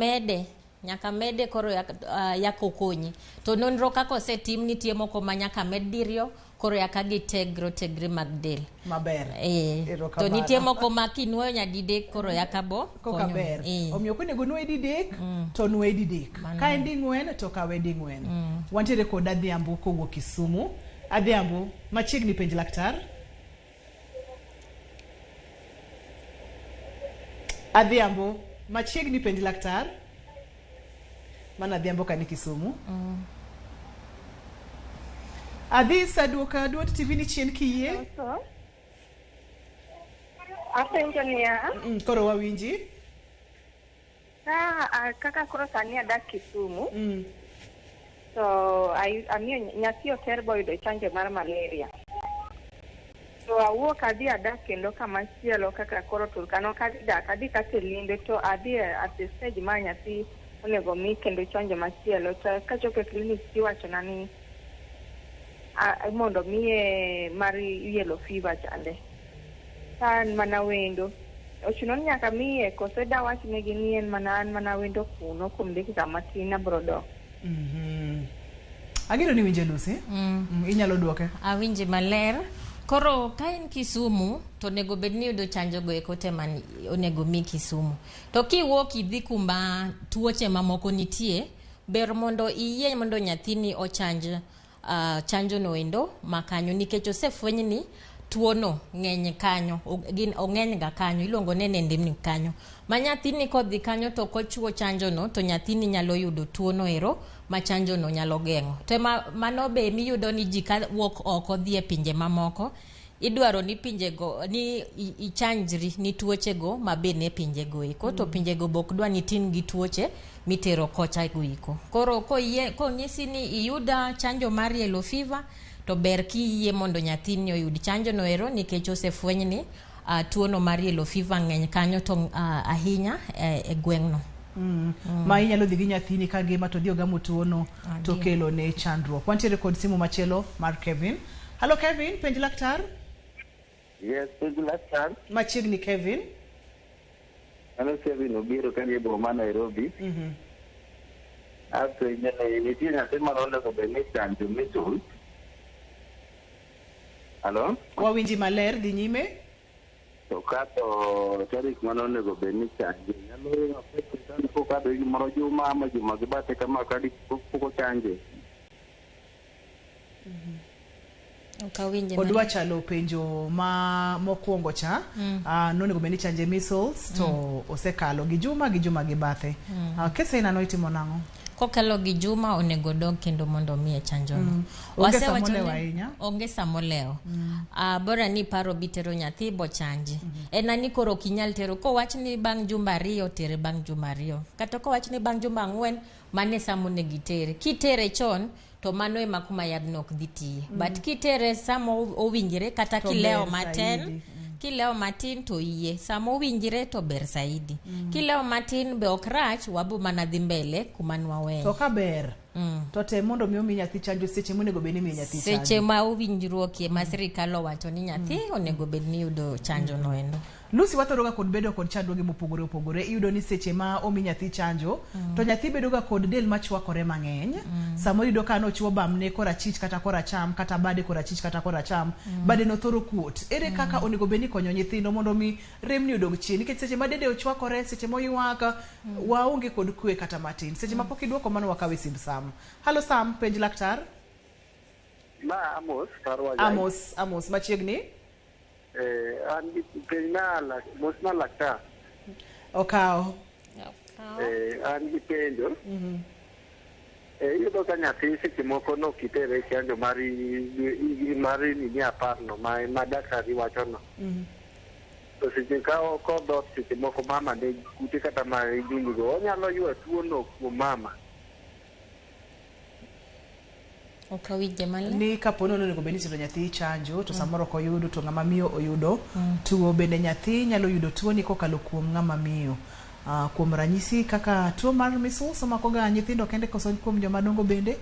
mede koro yako konyi. To nonro kaka osetim nitie moko ma nyaka med diriyo koro yaka gitegre tegre mag del. Maber. To nitie moko ma kinuoyo nyadidek koro yaka bo koka ber. Omiyo konego nuoye didek to nuoye didek. Ka en ding'wen to kawe ding'wen. Wantiere kod Adhiambo kowuok Kisumu. Adhiambo, machiegni penj laktar. Adhiambo, machiegni penj laktar. Mana Adhiambo kani Kisumu. Adhi saduoka duond TV ni chien kiyie. Apenjo niya. Koro wawinji. Kaka koro sani adak Kisumu. To amiyo nyathi oter boyudo chanjo mar malaria. To awuok adhi adak kendo kamachielo kaka koro Turkana ok adhi dak, adhi kata e limbe to adhi at the stage ma nyathi onego mi kendo chanjo machielo. To kachopo e clinic tiwachona ni mondo miye mar yellow fever chande. Ka an mana wendo, ochuno ni nyaka miye kose dawach negi ni en mana an mana wendo kuno kuom dakika matin abro dok. Ageno ni winje Lucy. Inyalo duoke. Awinji maler. Koro ka in Kisumu to onego bed ni iyudo chanjo go eko te man onego mi Kisumu. To kiwuok idhi kuma tuoche mamoko nitie, ber mondo iyie mondo nyathini ochanj chanjo no endo ma kanyo nikech osefweny ni tuono ng'eny kanyo, gin ong'eny ga kanyo, iluongo ni en endemic kanyo. Ma nyathini kodhi kanyo to ok ochuo chanjo no to nyathini nyalo yudo tuono ero ma chanjo no nyalo geng'o. To ema mano be miyudo ni ji ka wuok oko dhi e pinje mamoko, idwaro ni pinjego ni ichanjri ni tuoche go ma be nie pinjego eko to pinjego be ok dwa ni iting' gi tuoche mitero kocha go eko. Koro koyie konyisi ni iyuda chanjo mar yellow fever to ber kiyie mondo nyathini oyud chanjo no ero nikech osefweny ni tuono mar yellow fever ng'eny kanyo to ahinya e gweng'no. Ma inyalo dhi gi nyathini ka ngima to dhi ogamo tuono to kelo ne chandruok. Wantiere kod simu machielo mar Kevin. Hello Kevin, penj laktar. Yes, penj laktar. Machiegni Kevin. Ano Kevin obiro ka nie boma Nairobi. Apenjo ni nitie nyathi moro onego bed ni chanjo measles. Hello? Wawinji maler, dhi nyime. To kato tarik mane onego bed ni chanje nyalo affect kokadho gimoro juma ama juma gi bathe kama kadi pok ochanje. Ok awinje Odwa maler. Chalo penjo ma mokwongo cha. Nonego bed ni chanje measles to osekalo gi juma gi juma gi bathe. Kese inano itimo nang'o? Kokalo gi juma onego dog kendo mondo omiye chanjo no. Onge Wasewacho samolewo ahinya. Onge samolewo. Bora ni paro bitero nyathi bochanji. En ani koro ok inyal tero kowach ni bang' jumba 2 tere bang' juma 2. Kata kowach ni bang' jumba 4 mane sama onego itere. Kitere chon to mano ema kuma yadhno ok dhi tiye. But kitere sama owinjre kata To kilewo ber matin saidi. Kilewo matin to yie sama owinjre to ber saidi. Kilewo matin be ok rach wabo mana dhi mbele kuma nwaweyo. To ka ber to tem mondo mi omi nyathi chanjo seche monego bed ni imiyo nyathi seche chanjo. Ma owinjruokie ma sirikal owacho ni nyathi onego bed ni yudo chanjo no endo. Lucy, wathoro ga kod bedo kod chandruoge mopogore opogore. Iyudo ni seche ma omi nyathi chanjo to nyathi bedo ga kod del machwakore mang'eny. Samoro iyudo ka nochuo bamne korachich kata koracham kata bade korachich kata koracham, bade no thoro kuot. Ere kaka onego bed ni ikonyo nyithindo mondo mi remni odog chien? Nikech seche ma dende ochwakore, seche moywak, waonge kod kwe kata matin. Seche ma pok iduoko mano wakawe simb Sam. Halo Sam, penj laktar. Ma Amos Karwa. Amos, Amos machiegni. An gi penj na mos na laktar. Okawo. An gi penjo. Iyudo ka nyathi seche moko nok itere chanjo mar mar nini 10 no ma daktari wacho no. To seche ka kodhoth seche moko mama nigi kute kata mar go onyalo ywa tuo no kuom mama. Ok awinje maler. Ni kapo ni onego bed ni itero nyathi chanjo to samoro ok oyudo to ng'ama miyo oyudo tuo bende nyathi nyalo yudo tuo ni kokalo kuom ng'ama miyo. Kuom ranyisi kaka tuo mar measles omako ga nyithindo kende koso kuom joma dongo bende?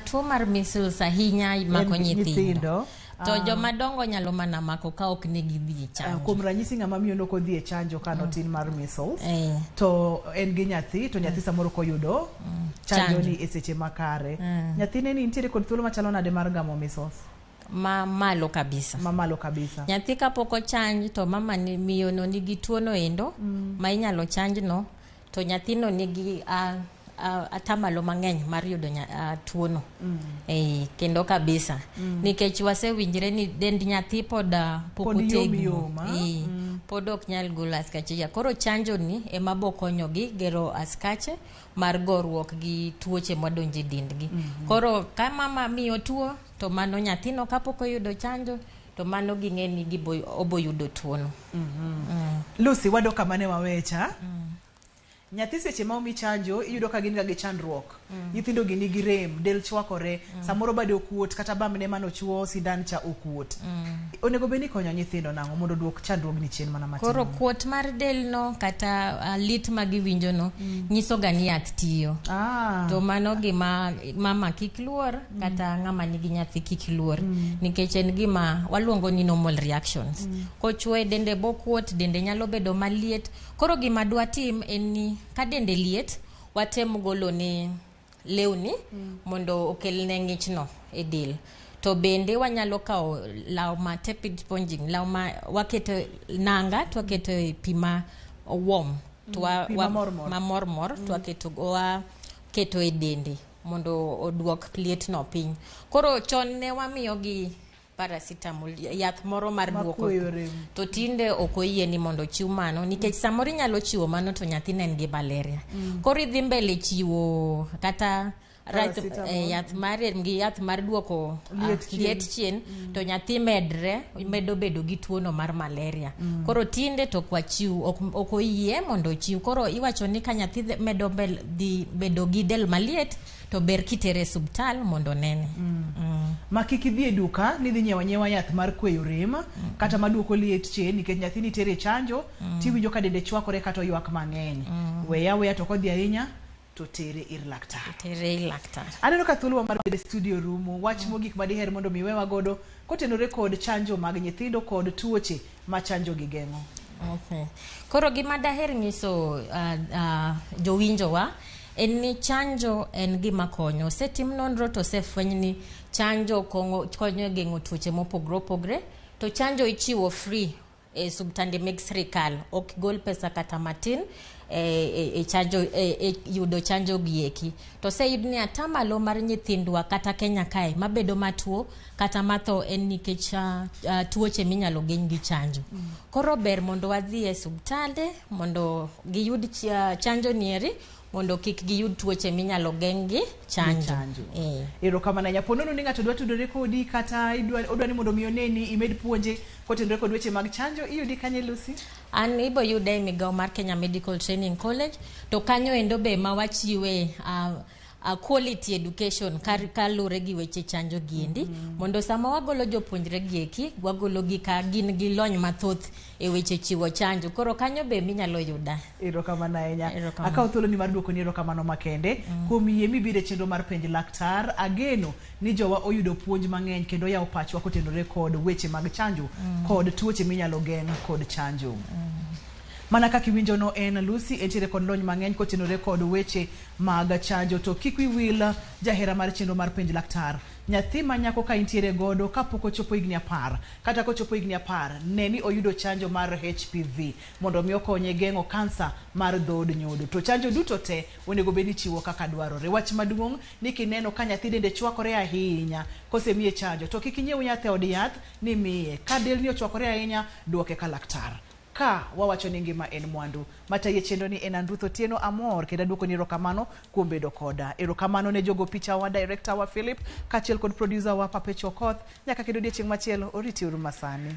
Tuo mar measles ahinya mako En nyithindo. nyithindo. To joma dongo nyalo mana mako ka ok ne gidhi e chanjo. Kuom ranyisi ng'ama miyo nok odhi e chanjo ka notin mar measles to en gi nyathi to nyathi samoro ok oyudo chanjo ni e seche makare. Nyathine ni nitiere kod thuolo machalo nade mar gamo measles? Ma malo kabisa. Ma malo kabisa. Nyathi kapok ochanj to mama ni miyo no nigi tuo no endo ma inyalo chanj no to nyathino nigi atamalo mang'eny mar yudo tuo no. Kendo kabisa. Nikech wasewinjre ni dend nyathi pod pok Pod yom otegno. yom, ah? Pod ok nyal golo askache ja. Koro chanjo ni ema bo konyogi gero askache mar goruok gi tuoche madonjo e dendgi. Koro ka mama miyo tuo to mano nyathino kapok oyudo chanjo to mano ging'e ni obo yudo tuono. Lucy, wadok kama ne wawecha. Nyathi seche ma omi chanjo iyudo ka gin ga gi chandruok. Nyithindo gi nigi rem, del chwakore, samoro bade okuot kata bamne manochuo sindan cha okuot. Onego bed ni ikonyo nyithindo nang'o mondo oduok chandruogni chien mana matin? Koro kuot mar del no kata lit ma giwinjo no nyiso ga ni yath tiyo. To mano gima mama kik luor kata ng'ama nigi nyathi kik luor nikech en gima waluongo ni normal reactions. Kochuoye dende bokuot, dende nyalo bedo maliet. Koro gima dwatim en ni ka dende liet, watem golo ne lewni mondo okelne ng'ichno e del. To bende wanyalo kawo law ma tepid sponging, law ma waketo nanga to waketo e pi ma warm to Pi mamormor. Mamormor to waketo waketo e dende mondo oduok liet no piny. Koro chon ne wamiyogi paracetamol, yath moro mar duoko Makweyo rem. To tinde ok oyie ni mondo ochiw mano nikech samoro inyalo chiwo mano to nyathi ne en gi malaria. Koro idhi mbele chiwo kata Paracetamol. Yath mar rem gi yath mar duoko Liet chien. Liet chien to nyathi medre medo bedo gi tuono mar malaria. Koro tinde to ok wachiw ok oyie mondo ochiw. Koro iwacho ni ka nyathi medo dhi bedo gi del maliet to ber kitere e osiptal mondo onene. Ma kik idhi e duka ni idhi nyiewo anyiewa yath mar kweyo rem kata maduoko liet chien nikech nyathi nitere e chanjo tiwinjo ka dende chwakore kata oywak mang'eny. Weya aweya to kodhi ahinya to tere ir laktar. Tere ir laktar. Aneno ka thuolowa mar bedo e studio rumo. Wach mogik ma diher mondo mi wewa godo kotenore kod chanjo mag nyithindo kod tuoche ma chanjo gi geng'o. Okay. Koro gima daher nyiso jowinjowa en ni chanjo en gima konyo. Osetim nonro to osefweny ni chanjo konyo e geng'o tuoche mopogore opogore. To chanjo ichiwo free e osiptande mag sirikal. Ok gol pesa kata matin e chanjo e yudo chanjo gieki. To oseyud ni atamalo mar nyithindwa kata Kenya kae mabedo matuo kata matho en nikech tuoche minyalo geng' gi chanjo. Koro ber mondo wadhi e osiptande mondo giyud chanjo nieri mondo kik giyud tuoche minyalo geng' gi chanjo. Chanjo. Erokamano ahinya. Po nono ni ng'ato dwa tudore kodi kata odwa ni mondo mi oneni imed puonje kotenore kod weche mag chanjo, iyudi kanye Lucy? An ibo yuda e migawo mar Kenya Medical Training College to kanyo endo be ma wachiwe quality education kalure gi weche chanjo giendi mondo sama wagolo jopuonjre gieki wagolo gi ka gin gi lony mathoth e weche chiwo chanjo. Koro kanyo be minyalo yuda. Erokamano ahinya. Erokamano. Akawo thuoloni mar duokoni erokamano makende kuom yie mibiro e chenro mar Penj Laktar. Ageno ni jowa oyudo puonj mang'eny kendo yawo pachwa kotenore kod weche mag chanjo kod tuoche minyalo geng' kod chanjo. Mana kaka iwinjo no en Lucy entiere kod lony mang'eny kotenore kod weche mag chanjo. To kik wiyi wil jahera mar chenro mar Penj Laktar. Nyathi ma nyako ka intiere godo kapok ochopo higni 10 kata kochopo higni 10 ne ni oyudo chanjo mar HPV mondo mi okonye geng'o kansa mar dhood nyodo. To chanjo duto te onego bed ni ichiwo kaka dwarore. Wach maduong' ni kineno ka nyathi dende chwakore ahinya kosemiye chanjo to kik inyiew yath e od yath ni miye. Ka delni ochwakore ahinya duoke ka laktar. Ka wawacho ni ngima en mwandu. Matayi e chenro ni en Ruth Otieno amor kendo aduoko ni erokamano kuom bedo koda. Erokamano ne jogo picha wa, director wa Philip, kaachiel kod producer wa Papecho Okoth. Nyaka kendo odiechieng' machielo, oriti uru masani.